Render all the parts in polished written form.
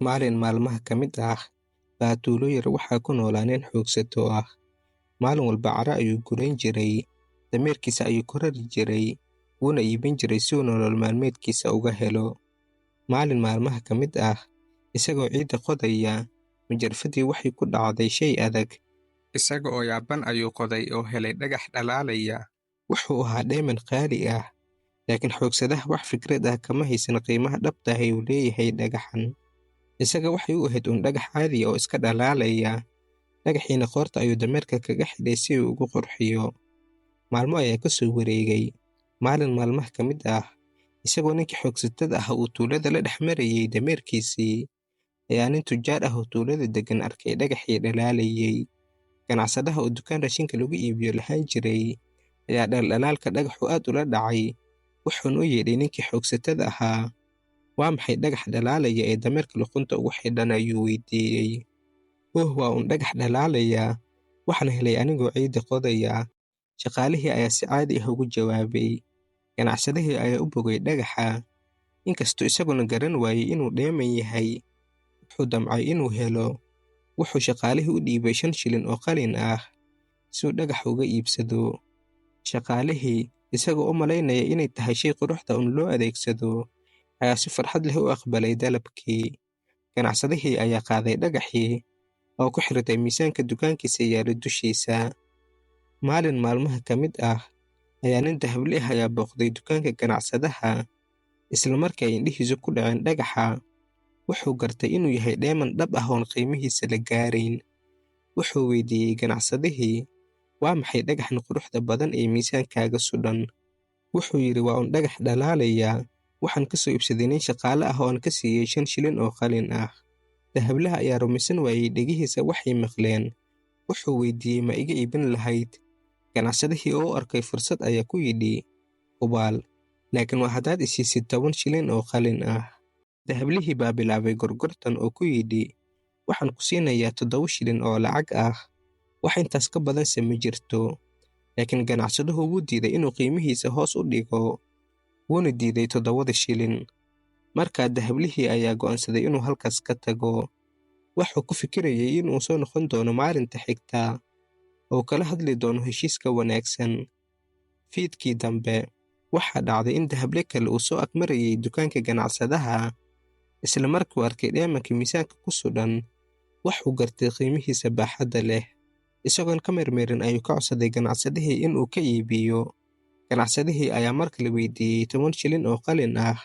Maalin maalmaha ka mid ah baa tuulo yar waxaa ku noolaa nin xoogsato ah. Maalin walba carro ayuu gurayn jiray, dameerkiisa ayuu ku rari jiray, wuuna iibin jiray si uu nolol maalmeedkiisa uga helo. Maalin maalmaha ka mid ah, isagoo ciidda qodaya, majarafadii waxay ku dhacday shay adag. Isaga oo yaaban ayuu qoday oo helay dhagax dhalaalaya. Wuxuu ahaa dheeman qaali ah, laakiin xoogsadaha wax fikrad ah kama haysan qiimaha dhabta ah ee uu leeyahay dhagaxan. Isaga waxay u ahayd uun dhagax caadi ah oo iska dhalaalaya. Dhagaxiina qoorta ayuu dameerka kaga xidhay si uu ugu qurxiyo. Maalmo ayaa ka soo wareegay. Maalin maalmaha ka mid ah, isagoo ninkii xoogsatada ah uu tuulada la dhex marayay dameerkiisii, ayaa nin tujaar ah oo tuulada deggan arkay dhagaxii dhalaalayay. Ganacsadaha oo dukaan raashinka lagu iibiyo lahaan jiray ayaa dhaldhalaalka dhagaxu aad ula dhacay, wuxuuna u yeedhay ninkii xoogsatada ahaa. Waa maxay dhagax dhalaalaya ee dameerka luqunta ugu xidhan, ayuu weydiiyey. Oh, waa uun dhagax dhalaalaya. Waxaan helay anigoo ciidda qodaya. Shaqaalihii ayaa si caadi ah ugu jawaabay. Ganacsadihii ayaa u bogay dhagaxa, inkastoo isaguna garan waayey inuu dheeman yahay. Wuxuu damcay inuu helo. Wuxuu shaqaalihii u dhiibay 5 shilin oo qalin ah si uu dhagax uga iibsado. Shaqaalihii, isagoo u malaynaya inay tahay shay quruxda uun loo adeegsado, ayaa si farxad leh u aqbalay dalabkii. Ganacsadihii ayaa qaaday dhagaxii oo ku xirtay miisaanka dukaankiisa yaalla dushiisa. Maalin maalmaha ka mid ah ayaa nin dahable ah ayaa booqday dukaanka ganacsadaha. Isla markii ay indhihiisu ku dhaceen dhagaxa, wuxuu gartay inuu yahay dheeman dhab ah oon qiimihiisa la gaarayn. Wuxuu weydiiyey ganacsadihii, waa maxay dhagaxan quruxda badan ee miisaankaaga sudhan? Wuxuu yidhi, waa uun dhagax dhalaalaya. Waxaan ka soo iibsaday nin shaqaale ah oo aan ka siiyey 5 shilin oo qalin ah. Dahablaha ayaa rumaysan waayey dhegihiisa waxay maqleen. Wuxuu weydiiyey, ma iga iibin lahayd? Ganacsadihii oo u arkay fursad ayaa ku yidhi, hubaal, laakiin waa haddaad i siisid 10 shilin oo qalin ah. Dahablihii baa bilaabay gorgortan oo ku yidhi, waxaan ku siinayaa 7 shilin oo lacag ah. Wax intaas ka badanse ma jirto. Laakiin ganacsaduhu wuu diiday inuu qiimihiisa hoos u dhigo, wuuna diiday 7 shilin. Markaa dahablihii ayaa go'aansaday inuu halkaas ka tago. Wuxuu ku fikirayay inuu soo noqon doono maalinta xigta oo kala hadli doono heshiiska wanaagsan. Fiidkii dambe, waxaa dhacday in dahable kale uu soo agmarayay dukaanka ganacsadaha. Isla markuu arkay dheemanka miisaanka ku sudhan, wuxuu gartay qiimihiisa baaxadda leh. Isagoon ka mermerin ayuu ka codsaday ganacsadihii inuu ka iibiyo. Ganacsadihii ayaa mar kale weydiiyey 10 shilin oo qalin ah.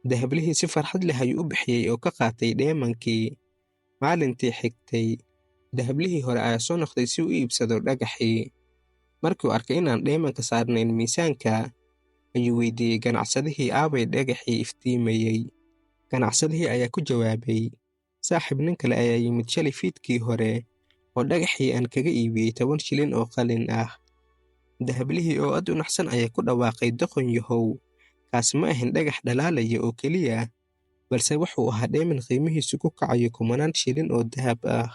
Dahablihii si farxad leh ayuu u bixiyey oo ka qaatay dheemankii. Maalintii xigtay, dahablihii hore ayaa soo noqday si uu u iibsado dhagaxii. Markii uu arkay inaan dheemanka saarnayn miisaanka, ayuu weydiiyey ganacsadihii aabay dhagaxii iftiimayey. Ganacsadihii ayaa ku jawaabay, saaxiib, nin kale ayaa yimid shalay fiidkii hore oo dhagaxii aan kaga iibiyey 10 shilin oo qalin ah. Dahablihii oo aad u naxsan ayaa ku dhawaaqay, doqon yahow, kaasi ma ahin dhagax dhalaalaya oo keliya, balse wuxuu ahaa dheeman qiimihiisu ku kacayo kumanaan shilin oo dahab ah.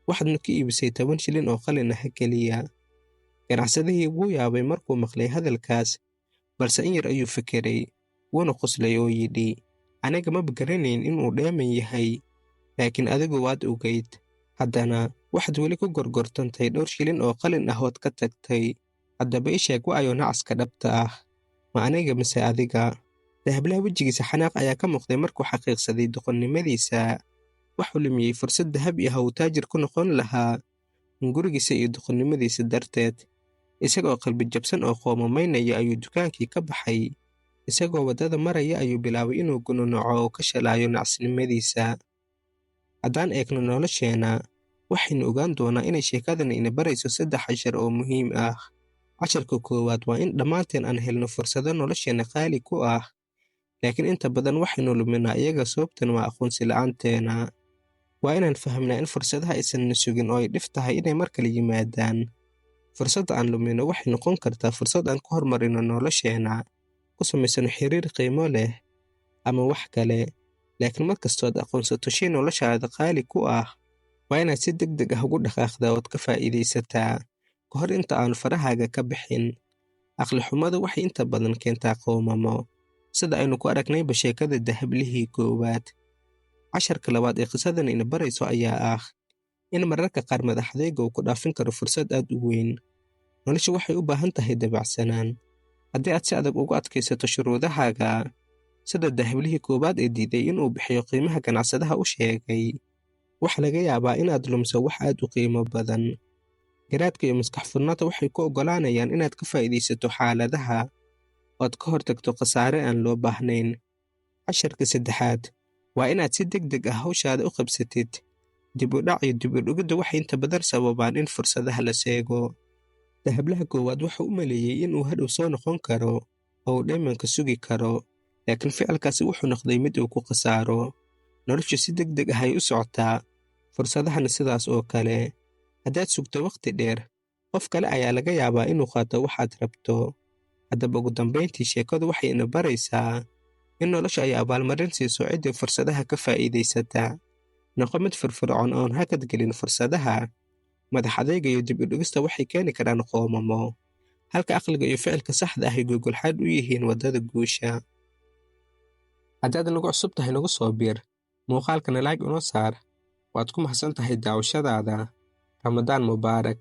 Waxaadna ku iibisay 10 shilin oo qalin ah keliya. Ganacsadihii wuu yaabay markuu maqlay hadalkaas, balse in yar ayuu fikiray, wuuna qoslay oo yidhi, aniga maba garanayn inuu dheeman yahay, laakiin adigu waad ogayd. Haddana waxaad weli ku gorgortantay dhowr shilin oo qalin ah ood ka tagtay. Haddaba ii sheeg wa'ayo nacaska dhabta ah, ma aniga mise adiga? Dahablaha wejigiisa xanaaq ayaa ka muuqday markuu xaqiiqsaday doqonnimadiisa. Wuxuu lumiyey fursad dahabi ah uu taajir ku noqon lahaa gurigiisa iyo doqonnimadiisa darteed. Isagoo qalbi jabsan oo qoomamaynaya ayuu dukaankii ka baxay. Isagoo waddada maraya ayuu bilaabay inuu gunuunaco oo ka shalaayo nacasnimadiisa. Haddaan eegno nolosheenna, waxaynu ogaan doonaa inay sheekadan ina barayso 3 cashar oo muhiim ah. Casharka koowaad waa in dhammaanteen aan helno fursado nolosheenna qaali ku ah, laakiin inta badan waxaynu luminaa iyaga, sababtan waa aqoonsi la'aanteena. Waa inaan fahamnaa in fursadaha aysan na sugin oo ay dhif tahay inay mar kale yimaadaan. Fursadda aan lumino waxay noqon kartaa fursad aan ku horumarino nolosheenna, ku samaysano xiriir qiimo leh ama wax kale. Laakiin mar kastoo aad aqoonsato shay noloshaada qaali ku ah, waa inaad si degdeg ah ugu dhaqaaqdaa ood ka faa'iidaysataa ka hor inta aanu farahaaga ka bixin. Aqli xumadu waxay inta badan keentaa qoomamo, sida aynu ku aragnayba sheekada dahablihii koowaad. Casharka labaad ee qisadan ina barayso ayaa ah in mararka qaar madaxdayga uu ku dhaafin karo fursad aad u weyn. Noloshu waxay u baahan tahay dabacsanaan. Haddii aad si adag ugu adkaysato shuruudahaaga, sida dahablihii koowaad ee diiday inuu bixiyo qiimaha ganacsadaha u sheegay, waxa laga yaabaa inaad lumso wax aad u qiimo badan. Garaadka iyo maskax furnaanta waxay ku oggolaanayaan inaad ka faa'iidaysato xaaladaha oo aad ka hortagto khasaare aan loo baahnayn. Casharka saddexaad waa inaad si degdeg ah hawshaada u qabsatid. Dib u dhac iyo dib u dhigiddu waxay inta badan sababaan in fursadaha la seego. Dahablaha koowaad wuxuu u maleeyey inuu hadhow soo noqon karo oo uu dheemanka sugi karo, laakiin ficilkaasi wuxuu noqday mid uu ku khasaaro. Noloshu si degdeg ah ay u socotaa, fursadahana sidaas oo kale. Haddaad sugto wakhti dheer, qof kale ayaa laga yaabaa inuu qaato waxaad rabto. Haddaba ugu dambayntii, sheekadu waxay ina baraysaa in noloshu ay abaalmarin siiso ciddii fursadaha ka faa'iidaysata. Noqo mid firfircoon oon hakad gelin fursadaha. Madax adayga iyo dib u dhigista waxay keeni karaan qoomamo, halka aqliga iyo ficilka saxda ah ay gogol-xaadh u yihiin waddada guusha. Haddaad nagu cusub tahay, nagu soo biir. Muuqaalkana like inoo saar. Waad ku mahadsan tahay daawashadaada. Ramadaan mubaarak.